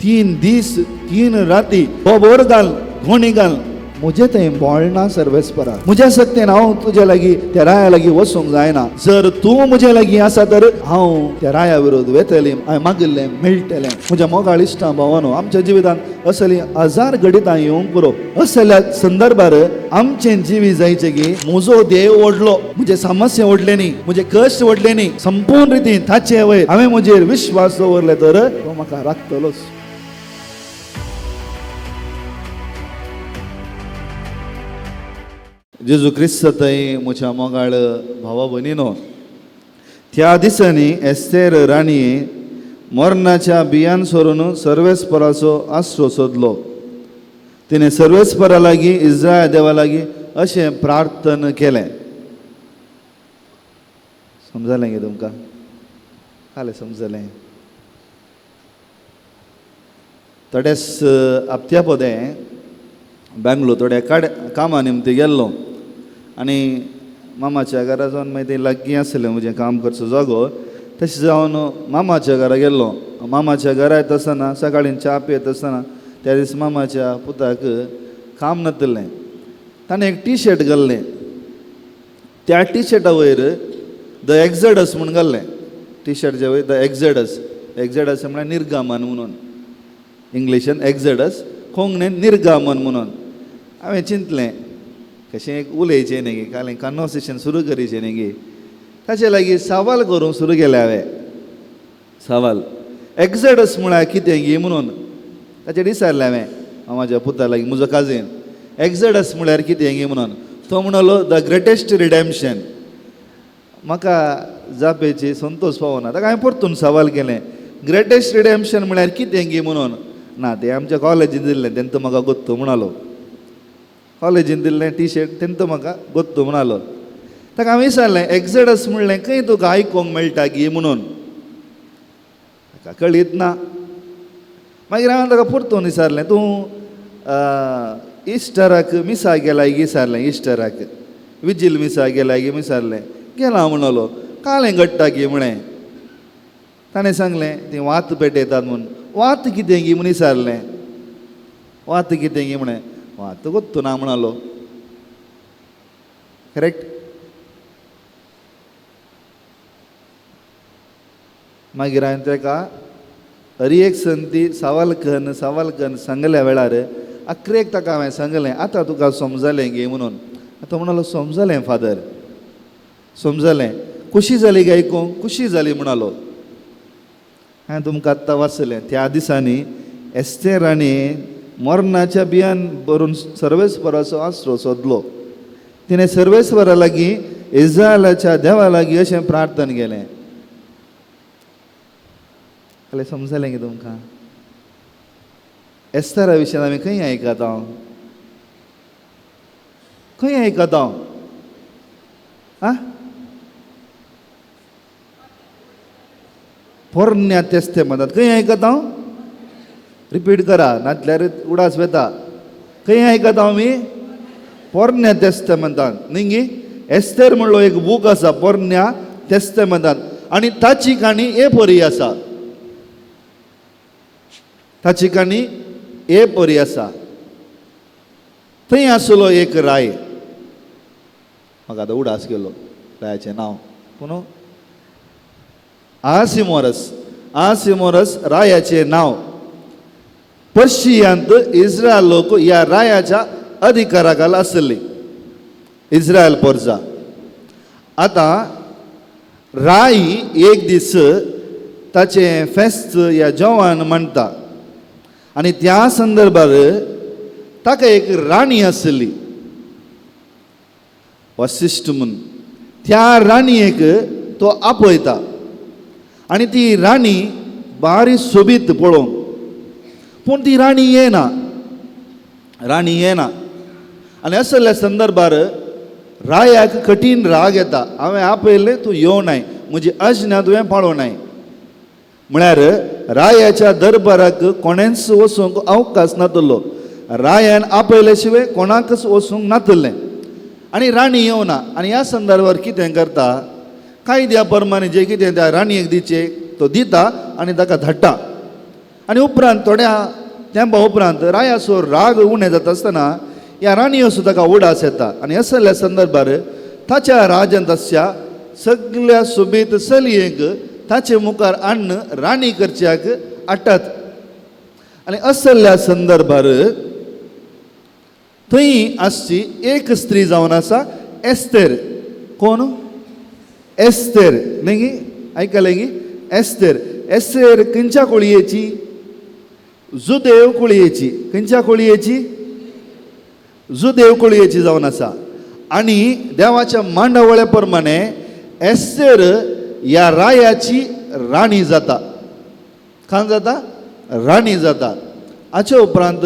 3 दीस 3 राती गोबोर घाल, गोणी घाल, म्हजें थंय बोळना सर्वेस्परा, म्हज्या सत्तेन हांव तुज्या लागीं त्या राया लागीं वचूंक जायना. जर तूं म्हज्या लागीं आसा तर हांव त्या राया विरोध वेतलें, हांवें मागिल्लें मेळटलें. म्हज्या मोगाळ इश्टां भावानो, आमच्या जिवितांत असली हजार घडितां येवंक पुरो. असल्या संदर्भार आमचें जिवीत जायचें की म्हजो देव व्हडलो, म्हजें समस्या व्हडलें न्ही, म्हजें कश्ट व्हडलें न्ही, संपूर्ण रितीन ताचे वयर हांवें म्हजेर विश्वास दवरले तर तो म्हाका राखतलोच. जेजू क्रिस्त थंय म्हज्या मोगाळ भावा भयणीनो, त्या दिसांनी एस्तेर राणी मरणाच्या बियान सोरून सर्वेस्पराचो आसरो सोदलो. तिणें सर्वेस्परा लागीं, इस्रायल देवा लागीं अशें प्रार्थना केलें. समजलें गे तुमकां? कालें समजलें? थोडेच हप्त्या पोदें बेंगलोर थोड्या काड कामा निमती गेल्लो आनी मामाच्या घरा जावन मागीर तें लागीं आसलें म्हजें काम करचो जागो, तशें जावन मामाच्या घरा गेल्लो. मामाच्या घरा येता आसतना सकाळीं च्या पियेत आसतना त्या दीस मामाच्या पुताक काम नातिल्लें. ताणें एक टी शर्ट घाल्लें. त्या टी शर्टा वयर the Exodus म्हूण घाल्लें. टी शर्टच्या वयर the Exodus, Exodus म्हळ्यार निर्गमन म्हणून, इंग्लिशीन एक्झडस, कोंकणीन निर्गमन म्हणून. हांवें चिंतलें कशें एक उलयचें न्ही, काल कन्वर्सेशन सुरू करीचें न्ही, ताचे लागीं सवाल करूंक सुरू केलें हांवें. सवाल एक्झडस म्हळ्यार कितें गी म्हणून ताचेर विचारलें हांवें म्हाज्या पुता लागीं, म्हजो काजीन, एक्झडस म्हळ्यार कितें गी म्हणून. तो म्हणलो the greatest redemption. म्हाका जापेची संतोश पावना. ताका हांवें परतून सवाल केलें, ग्रेटेस्ट रिडेम्पशन म्हळ्यार कितें गी म्हणून. ना, तें आमच्या कॉलेजीन दिल्लें तेंत म्हाका गोत्तू म्हणालो. कॉलेजीन दिल्लें टी शर्ट तेंत म्हाका गोत्तू म्हणालो. ताका हांवें विचारलें एक्झडस म्हणलें खंय तुका आयकूंक मेळटा गी म्हणून. ताका कळीत ना. मागीर हांवें ताका परतून विचारलें, तूं इस्टराक मिसा गेलाय गी विचारलें, इस्टराक विजील मिसा गेलाय गी विचारलें. गेला म्हणलो. कालें घडटा गी म्हळें. ताणें सांगलें ती वात पेटयतात म्हूण. वात कितें गी म्हूण विचारलें. वात कितें गी म्हळें. वात गोत्तू ना म्हणालो. करेक्ट. मागीर हांवें ताका हरी एक संती सवाल कन्न सवाल कन्न सांगल्या वेळार अकरेक ताका हांवें सांगलें, आतां तुका समजलें गे म्हणून. आतां म्हणालो समजलें फादर, समजलें. खुशी जाली गे आयकूंक? खुशी जाली म्हणालो. हांवें तुमकां आत्तां वाचलें, त्या दिसांनी एस्तेर राणी मरणाच्या बियान भरून सर्वेस्पराचो आसरो सोदलो. तिणें सर्वेस्परा लागीं, इस्रायलाच्या देवा लागीं अशें प्रार्थना केलें. जाल्यार समजलें गे तुमकां? एस्तेरा विशयान आमी खंय आयकता? खंय आयकता? आं, पोरण्या तेस्तेमांत खंय आयकता? रिपीट करा, नातल्यार उडास वेता. खंय आयकता आमी? पोरण्या तेस्तेमांत न्ही गी? एस्तेर म्हणलो एक बूक आसा पोरण्या तेस्तेमांत आनी ताची काणी ए परी आसा. ताची काणी ए परी आसा. थंय आसलो एक राय, म्हाका आतां उडास गेलो रायाचें नांव, पूण आसिमोरस, आसिमोरस रायाचें नांव. पर्शियांत इस्रायल लोक ह्या रायाच्या अधिकारा खाला आसली, इस्रायल पोरजा. आतां राय एक दीस ताचें फेस्त ह्या जेवण म्हणटा आनी त्या संदर्भार ताका एक राणी आसली वसिश्ठ म्हूण. त्या राणयेक तो आपयता आनी ती राणी बारी सोबीत पळोवंक, पूण ती राणी येना, राणी येना. आनी असल्या संदर्भार रायाक कठीण राग येता. हांवें आपयलें तूं येवनाय, म्हजी आज्ञा तुवें पाळोनाय. म्हळ्यार रायाच्या दरबाराक कोणेंच वचूंक अवकाश नातलो. रायान आपयले शिवाय कोणाकच वचूंक नातलें आनी राणी येवना. आनी ह्या संदर्भार कितें करता, कायद्या प्रमाणे जे कितें त्या राणयेक दिचें तो दिता आनी ताका धाडटा. आनी उपरांत थोड्या तेंपा उपरांत रायाचो राग उणें जाता आसतना ह्या राणयो ताका उडास येता आनी असल्या संदर्भार ताच्या राजांत आसच्या सगल्या सोबीत चलयेंक ताचे मुखार हाडून राणी करच्याक हाडटात. आनी असल्या संदर्भार थंय आसची एक स्त्री जावन आसा एस्तेर. कोण? एस्तेर न्ही गी? आयकलें गी? एस्तेर. एस्तेर खंयच्या कोळयेची? जुदेव कोळयेची. खंयच्या कोळयेची? जुदेव कोळयेची जावन आसा. आनी देवाच्या मांडावळ्या प्रमाणे एस्तेर ह्या रायाची राणी जाता. खान जाता? राणी जाता. हाचे उपरांत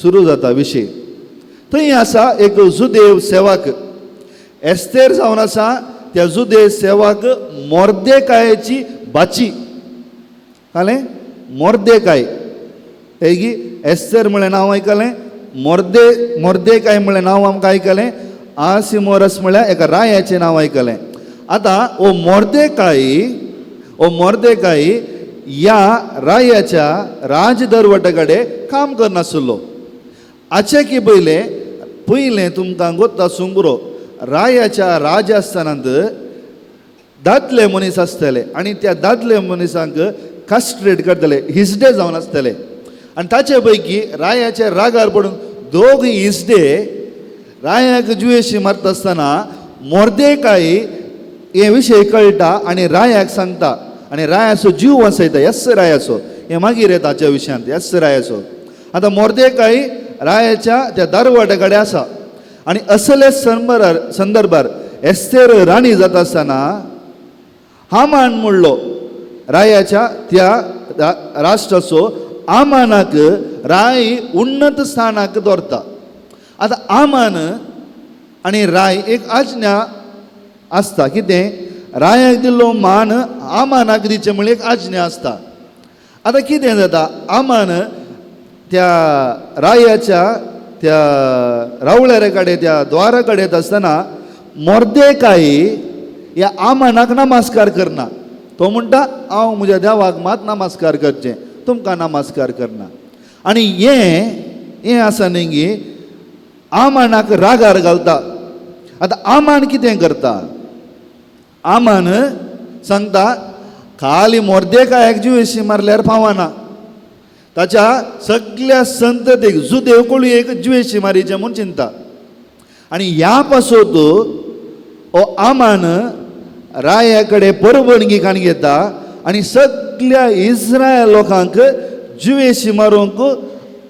सुरू जाता विशय. थंय आसा एक जुदेव सेवक. एस्तेर जावन आसा त्या जुदेव सेवक मोर्देकायची भाची. कळ्ळें? मोर्देकाय हेगी एस्तेर म्हळें नांव आयकलें, मोर्देकाय म्हळें नांव आमकां आयकलें, आसिमोरस म्हळ्यार एका रायाचें नांव आयकलें. आतां ओ मोर्देकाय, ओ मोर्देकाय ह्या रायाच्या राजदरवटा कडेन काम करनासलो. हाचे की पयलें पयलें तुमकां गोत्त आसूंक पुरो, रायाच्या राजस्थानांत दादले मनीस आसतले आनी त्या दादले मनिसांक कास्ट्रेट करतले, हिजडे जावन आसतले. आनी ताचे पैकी रायाच्या रागार पडून दोग हिजडे रायाक जुवेशी मारता आसतना मोर्देकाय हे विशय कळटा आनी रायाक सांगता आनी रायाचो जीव वाचयता. येस रायाचो हें मागीर येता ताच्या विशयांत. येस रायाचो आतां मोर्देकाय रायाच्या त्या दरवाट्या कडेन आसा आनी असले संदर्भार एस्तेर राणी जाता आसतना हामान म्हणलो रायाच्या त्या राष्ट्राचो आमानाक राय उन्नत स्थानाक दवरता. आतां आमान आनी राय एक आज्ञा आसता. कितें? रायाक दिल्लो मान आमानाक दिचें म्हळ्यार एक आज्ञा आसता. आतां कितें जाता, आमान त्या रायाच्या त्या रावळेरे कडेन त्या द्वारा कडेन येता आसतना मोर्देकाय ह्या आमानाक नमस्कार करना. तो म्हणटा हांव म्हज्या देवाक मात नमस्कार करचें, तुमकां नमस्कार करना. आनी हें हें आसा न्ही गी आमानाक रागार घालता. आतां आमान कितें करता, आमान सांगता खाली मोर्देकायाक जिवेशी मारल्यार पावना, ताच्या सगल्या संततीक जुदेव कोळयेक जिवेशी मारीचें म्हूण चिंता. आनी ह्या पासत हो आमान राया कडेन परवणगी काण घेता आनी सगल्या इस्रायल लोकांक जिवेशी मारूंक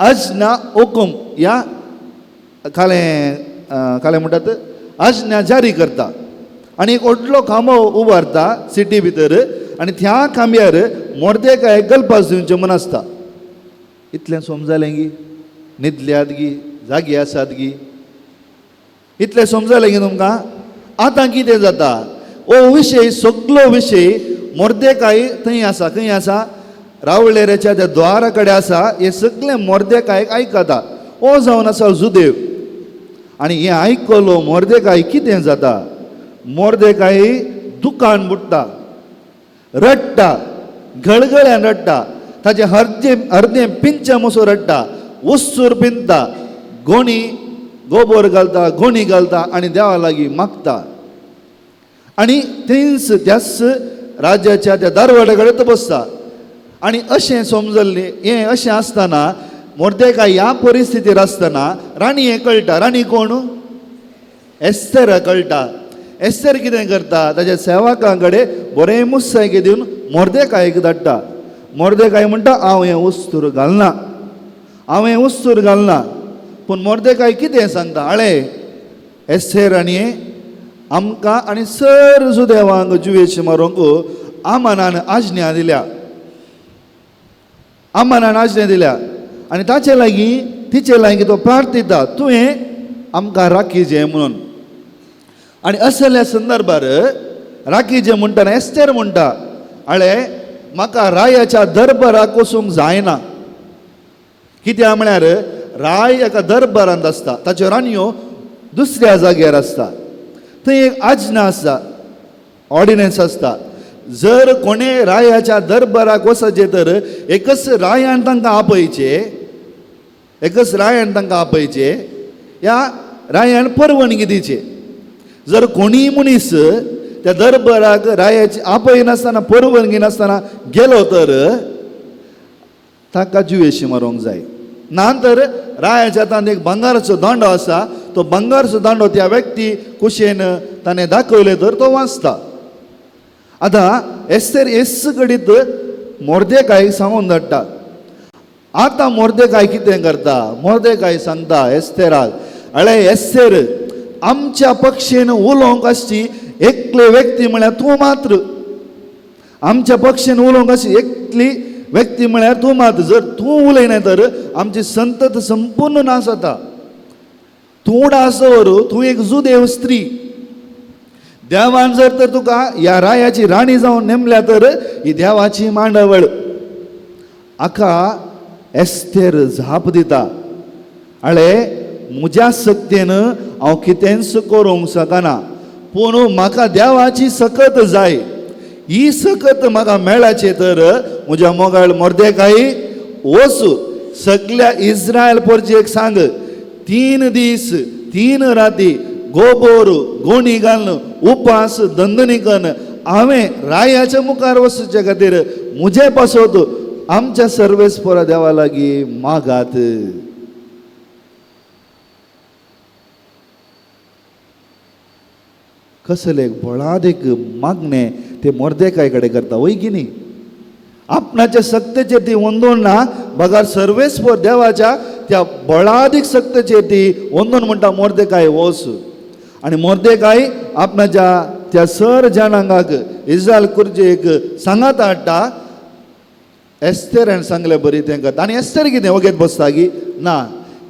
आज्ञा हुकूम ह्या कालें कालें म्हणटात आज्ञा जारी करता. आनी एक व्हडलो खांबो उबारता सिटी भितर आनी त्या खांब्यार मोर्देकाय गलपास दिवचें म्हूण आसता. इतलें समजलें गी? न्हिदल्यात गी? जागी आसात गी? इतलें समजलें गी तुमकां? आतां कितें जाता, हो विशय सगलो विशय मोर्देकाय थंय आसा. खंय आसा? रावळेऱ्याच्या त्या द्वारा कडेन आसा. हें सगलें मोर्देकायक आयकता. हो जावन आसा जुदेव. आनी हें आयकलो मोर्देकाय कितें जाता, मोर्देकाय दुकान बुडटा, रडटा, गळगळ्यान रडटा, ताचें हर्दें अर्दें पिंचें मसो रडटा, वस्तूर पिंता, गोणी गोबोर घालता, गोणी घालता आनी देवा लागीं मागता. आनी थंयच त्याच राज्याच्या त्या दरवाड्या कडेन तो बसता. आनी अशें समजल्लें हें अशें आसतना मोर्देकाय ह्या परिस्थितीर आसतना राणी हें कळटा. राणी कोण? एस्तेर कळटा. एस्तेर कितें करता, ताच्या सेवकां कडेन बरें मुस्सायके दिवन मोर्देकायक धाडटा. मोर्देकाय म्हणटा हांव हें वस्तूर घालना, हांव हें वस्तूर घालना. पूण मोर्देकाय कितें सांगता, आळे एस्तेर राणये आमकां आनी सर जुदेवांक जुवेश मारूंक आमानान आज्ञा दिल्या, आमानान आज्ञा दिल्या. आनी ताचे लागीं तिचे लागीं तो प्रार्थिता तुवें आमकां राखीचें म्हणून. आनी असल्या संदर्भार राखीचें म्हणटना एस्तेर म्हणटा आळे म्हाका रायाच्या दरबाराक वचूंक जायना. कित्याक म्हळ्यार राय एका दरबारांत आसता, ताच्यो राणयो दुसऱ्या जाग्यार आसता. थंय एक आज्ञा आसता, ऑर्डिनन्स आसता. जर कोणे रायाच्या दरबाराक वचचें तर एकच रायान तांकां आपयचें, एकच रायान तांकां आपयचें, ह्या रायान परवानगी दिवची. जर कोणीय मनीस त्या दरबाराक रायाची आपयनासतना परवानगी नासतना गेलो तर ताका जिवेशी मारूंक जाय. ना तर रायाच्या हातांत एक भांगाराचो दांडो आसा, तो भांगाराचो दांडो त्या व्यक्ती कुशेन ताणें दाखयले तर तो वाचता. आतां एस्तेर एस घडीत मोर्देकाय सांगून धाडटा. आतां मोर्देकाय कितें करता, मोर्देकाय सांगता एस्तेराक, अळे एस्तेर, आमच्या पक्षेन उलोवंक आसची एकली व्यक्ती म्हळ्यार तूं मात्र. आमच्या पक्षेन उलोवंक आसची एकली व्यक्ती म्हळ्यार तूं मात्र. जर तूं उलयना तर आमची संतत संपूर्ण नाश जाता. तूं आसवर तूं एक जुदेव स्त्री, देवान जर तर तुका ह्या रायाची राणी जावन नेमल्या तर ही देवाची मांडावळ. हाका एस्तेर जाप दिता, अळे म्हज्या सक्तेन हांव कितेंच करूंक शकना, पूण म्हाका देवाची सकत जाय. ही सकत म्हाका मेळाची तर म्हज्या मोगाळ मोर्देकाय वच सगल्या इस्रायल पोरचेक सांग, 3 दीस 3 राती गोबोर गोणी घालून उपास दंदनी करून हांवें रायाच्या मुखार वचचे खातीर म्हजे पासत आमच्या सर्वेस्परा देवा लागीं मागात. कसले बळादीक मागणें ते मोर्देकाय कडेन करता वय की न्ही. आपणाच्या सक्तेचेर ती वंदोन ना, बगर सर्वेस्पर देवाच्या त्या बळादीक सक्तेचेर ती वंदोन म्हणटा मोर्देकाय वच. आनी मोर्देकाय आपणाच्या त्या सर जनांगाक इस्रायल कुर्जेक सांगात हाडटा. एस्तेरान सांगलें बरी तें करता. आनी एस्तेर कितें वगेत बसता की ना,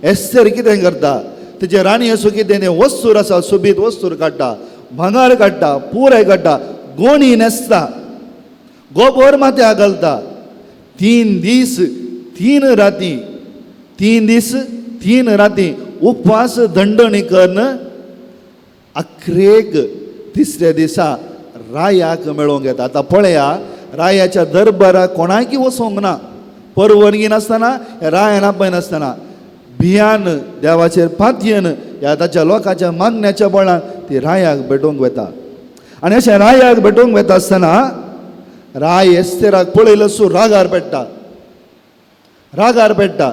एस्तेर कितें करता, तेजे राणी असो कितें तें वस्तूर आसा, सोबीत वस्तूर काडटा, भांगर काडटा, पुराय काडटा, गोणी न्हेसता, गोबर माथ्याक घालता. 3 दीस 3 राती, 3 दीस 3 राती उपवास दंडणी करून अखरेक तिसऱ्या दिसा रायाक मेळोवंक येता. आतां पळया, रायाच्या दरबाराक कोणाकी वचोंक ना, परवानगी नासतना, रायान आपयनासतना, भियान देवाचेर पातयेन ह्या ताच्या लोकांच्या मागण्याच्या बळान ती रायाक भेटोवंक वता. आनी अशें रायाक भेटोवंक वता आसतना राय एस्तेराक पळयलो सो रागार पेट्टा, रागार पेट्टा.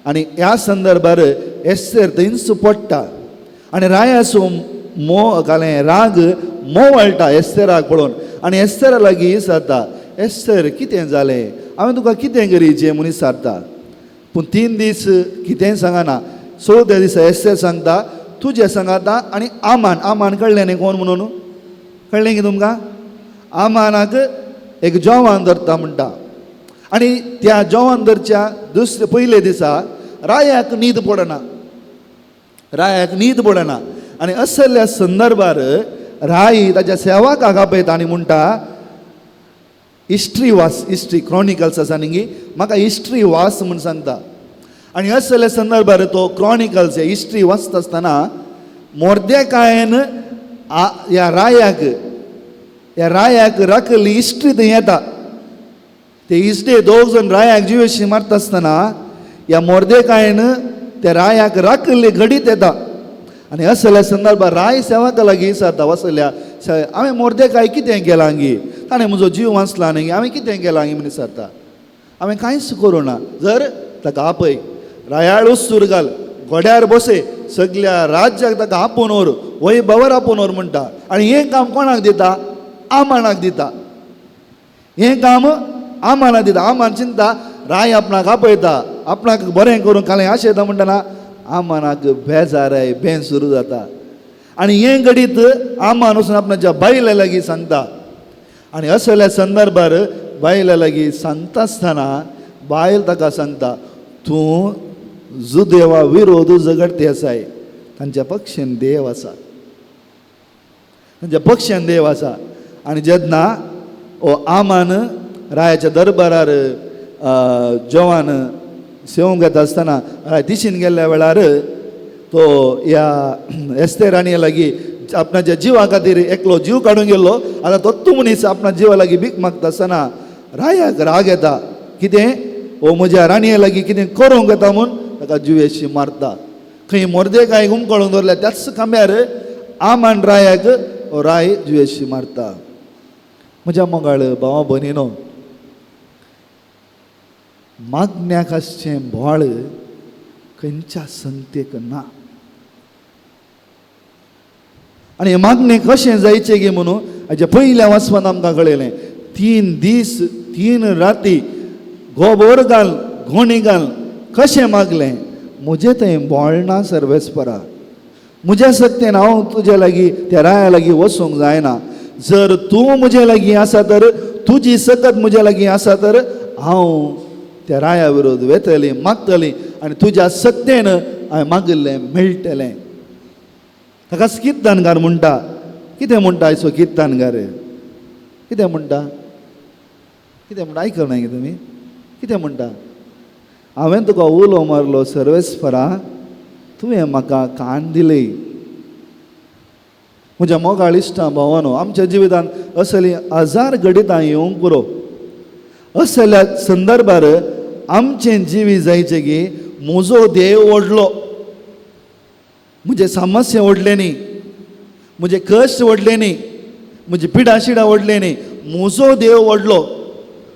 आनी ह्या संदर्भार एस्तेर थंयच पडटा आनी रायाचो मो घालें राग मोवळटा एस्तेराक पळोवन. आनी एस्तेरा लागीं विचारता, एस्तेर कितें जालें, हांवें तुका कितें करीचें म्हूण विचारता. पूण 3 दीस कितेंय सांगना. 4थ्या दिसा एस्तेर सांगता, तुजें सांगाता आनी आमान, आमान कळ्ळें न्ही कोण म्हणून, कळ्ळें की तुमकां? आमानाक एक जेवण धरता म्हणटा. आनी त्या जेवण धरच्या दुसरे पयले दिसा रायाक न्हीद पडना, रायाक न्हीद पडना. आनी असल्या संदर्भार राय ताच्या सेवकाक आपयता आनी म्हणटा, हिस्ट्री वास, हिस्ट्री क्रॉनिकल्स आसा न्ही, म्हाका हिस्ट्री वास म्हूण सांगता. आनी असल्या संदर्भार तो क्रॉनिकल्स हिस्ट्री वाचता आसतना मोर्देकायन ह्या रायाक, ह्या रायाक राखिल्ली हिस्ट्री थंय येता. ते हिस्ट्री दोग जाण रायाक जिवेशी मारता आसतना ह्या मोर्देकायन त्या रायाक राखिल्ली घडीत येता. आनी असल्या संदर्भार राय सेवका लागीं विचारता, वसल्या हांवें मोर्देकाय कितें केलां गी, ताणें म्हजो जीव वाचला न्ही, हांवें कितें केलां गी म्हूण विचारता. हांवें कांयच करूं ना, जर ताका आपय, रायाळ वस्तूर घाल, घोड्यार बसय, सगल्या राज्याक ताका आपोवन व्हर, वैभवार आपोवन व्हर म्हणटा. आनी हें काम कोणाक दिता, आमानाक दिता. हें काम आमानाक दिता. आमान चिंता राय आपणाक आपयता, आपणाक बरें करूंक कालें आशेता म्हणटना आमानाक बेजाराय बेन सुरू जाता. आनी हें घडीत आमान वचून आपणाच्या बायले लागीं सांगता. आनी असल्या संदर्भार बायले लागीं सांगता आसतना बायल ताका सांगता, तूं जुदेवा विरोध झगडते आसाय, तांच्या पक्षान देव आसा, तांच्या पक्षान देव आसा. आनी जेन्ना ओ आमान रायाच्या दरबारार जेवण सेवंक येता आसतना राय दिशीन गेल्ल्या वेळार तो ह्या एस्तेर राणये लागीं आपणाच्या जिवा खातीर एकलो जीव काडून गेल्लो, आतां तोत्तू मनीस आपणा जिवा लागीं भीक मागता आसतना रायाक राग येता. कितें हो म्हज्या राणये लागीं कितें करूंक येता म्हूण ताका जिवेशी मारता. खंय मोर्देकाय हुमकळून दवरल्या त्याच खांब्यार आमान रायाक हो राय जिवेशी मारता. म्हज्या मोगाळ भावा भयणीनो, मागण्याक आसचें बोळ खंयच्या संगतेक ना. आनी मागणें कशें जायचें गे म्हणून हाच्या पयल्या वाचपान आमकां कळयलें. 3 दीस 3 राती गोबोर घाल गोणी घाल कशें मागलें, म्हजें थंय बोळ ना सर्वेस्परा, म्हज्या सक्तेन हांव तुज्या लागीं त्या राया लागीं वचूंक जायना. जर तूं म्हजे लागीं आसा तर, तुजी सकत म्हज्या लागीं आसा तर हांव त्या राया विरोध वेतली मागतली आनी तुज्या सक्तेन हांवें मागिल्लें मेळटलें. ताकाच किर्तनकार म्हणटा. कितें म्हणटा आयचो किर्तनकार? कितें म्हणटा? कितें म्हणटा? आयकना गे तुमी? कितें म्हणटा? हांवें तुका उलो मारलो सर्वेस्परा, तुवें म्हाका कान दिली. म्हज्या मोगाळ इश्टां भावानो, आमच्या जिवितांत असली हजार घडितां येवंक पुरो. असल्या संदर्भार आमचें जिवीत जायचें की म्हजो देव व्हडलो, म्हजें समस्या व्हडलें न्ही, म्हजें कश्ट व्हडलें न्ही, म्हजी पिडा शिडा व्हडलें न्ही, म्हजो देव व्हडलो,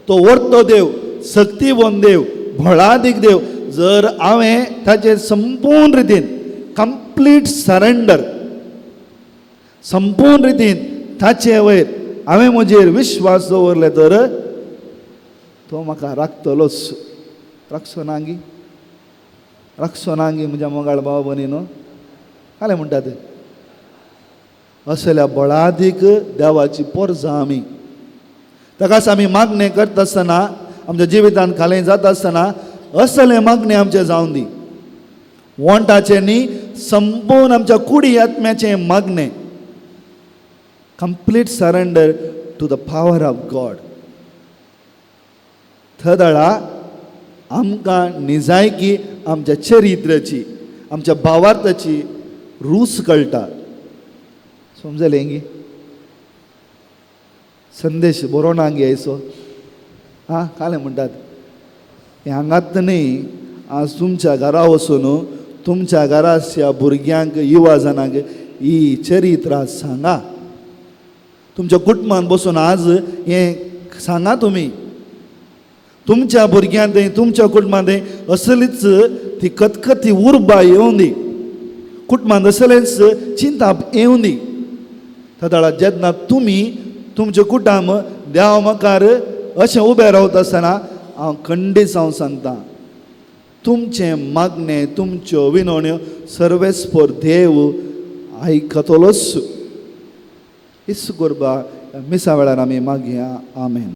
तो व्हडलो देव, सक्तीवन देव, बळादीक देव. जर हांवें ताचेर संपूर्ण रितीन कंप्लीट सरेंडर, संपूर्ण रितीन ताचे वयर हांवें म्हजेर विश्वास दवरले तर तो म्हाका राखतलोच. राखचो ना गी? राखचो ना गी म्हज्या मोगाळ भाव भयणीनो? कालें म्हणटात असल्या बळादीक देवाची पोरसां आमी. ताकाच आमी मागणें करता आसतना, आमच्या जिवितांत खालें जाता आसतना असलें मागणें आमचें जावन दी. वोंटाचें न्ही, संपूर्ण आमच्या कुडी आत्म्याचें मागणें. Complete surrender to the power of God. थदळा आमकां निजायकी आमच्या चरित्राची, आमच्या भावार्थाची रूच कळटा. समजलें गी? संदेश बरो ना गे आयचो? आं, कालें म्हणटात हें हांगात न्ही, आज तुमच्या घरा वचून तुमच्या घराच्या भुरग्यांक, युवा जाणांक ही चरित्रां सांगा. तुमच्या कुटुंबान बसून आज हें सांगा. तुमी तुमच्या भुरग्यांत, तुमच्या कुटुंबांत असलीच ती कतकती उर्बा येवंदी, कुटुंबांत असलेंच चिंताप येवंदी. तदाळा जेन्ना तुमी तुमचें कुटुंब देवा मुखार अशें उबें रावता आसतना हांव खंडीत हांव सांगता, तुमचें मागणें, तुमच्यो विनवण्यो सर्वेस्पर देव आयकतलोच. इसू गोरबा मिसा वेळार आमी मागया. आमेन.